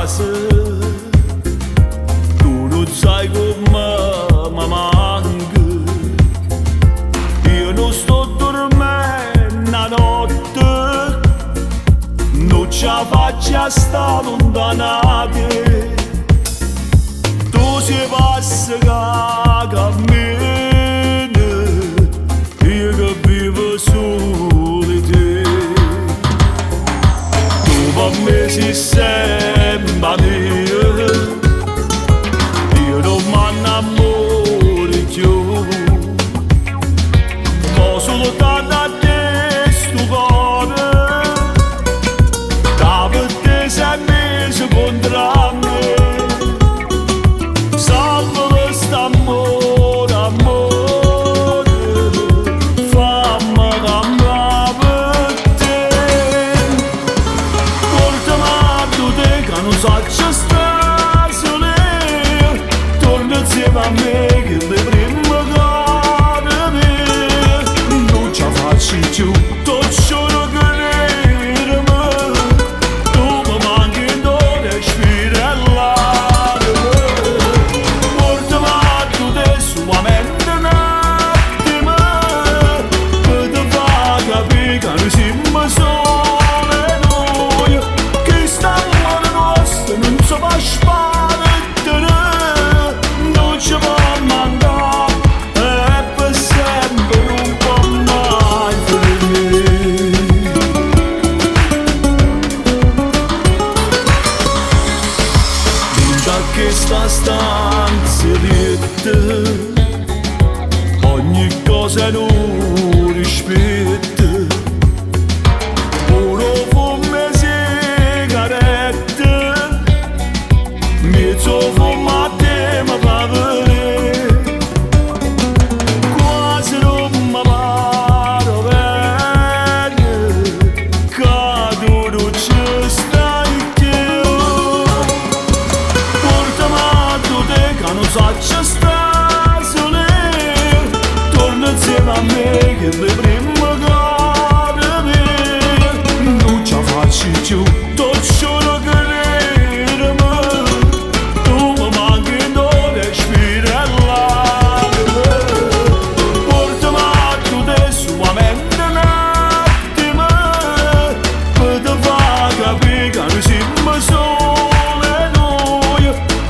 casa. Tu non sai come mi manchi. Io non sto dormendo la notte, non ce la faccio a stare lontano da te. Tu sei passa che cammini, io che vivo solo di te. Tu per me sei sempre mia, io non mi innamoro più. Ma soltanto a te sto cuore, che per te sei messo contro me. Salve st'amore, amore, fammi campare per te. Portami a te che non saccio stare solo, torna insieme a me che le prime cose mie. Non ce la faccio più, ti giuro credimi, tu mi manchi non respiri l'anima. Portami a te solamente un attimo, per te far capire che noi siamo solo noi, che st'amore nostro non si può spartire, non ci può mancare, e per sempre non può mai finire. Dint' a chesta stanza 'e lietto, ogni cosa è nu rispetto. Pure 'o fumm' 'e sigarette, miez' 'o fumm' a te me fa vedè. Quasi nun me pare overo ca tu nun ce stai cchiù. Portami addu te ca nun saccio sta sulo, torna insieme a me che le primme cose mie. Non ce la faccio più, ti giuro credimi, tu mi manchi non respiri l'anima. Portami addu te solamente un attimo, per te far capire che noi siamo solo noi,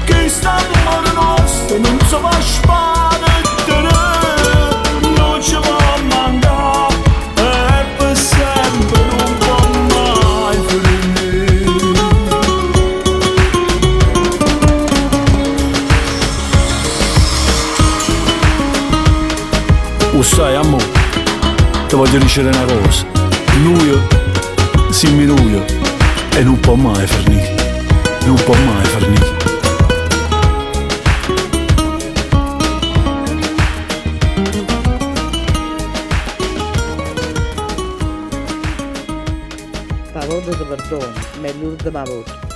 che st'amore nostro non si può spartire, non ci può mancare, e per sempre non può mai finire. 'O ssaje, ammò, te voglio dicere na cosa. Nuje simme nuje e nun po' mai fernì. Nun po' mai fernì. 'Sta vota te perdono, ma è l'urdema vota.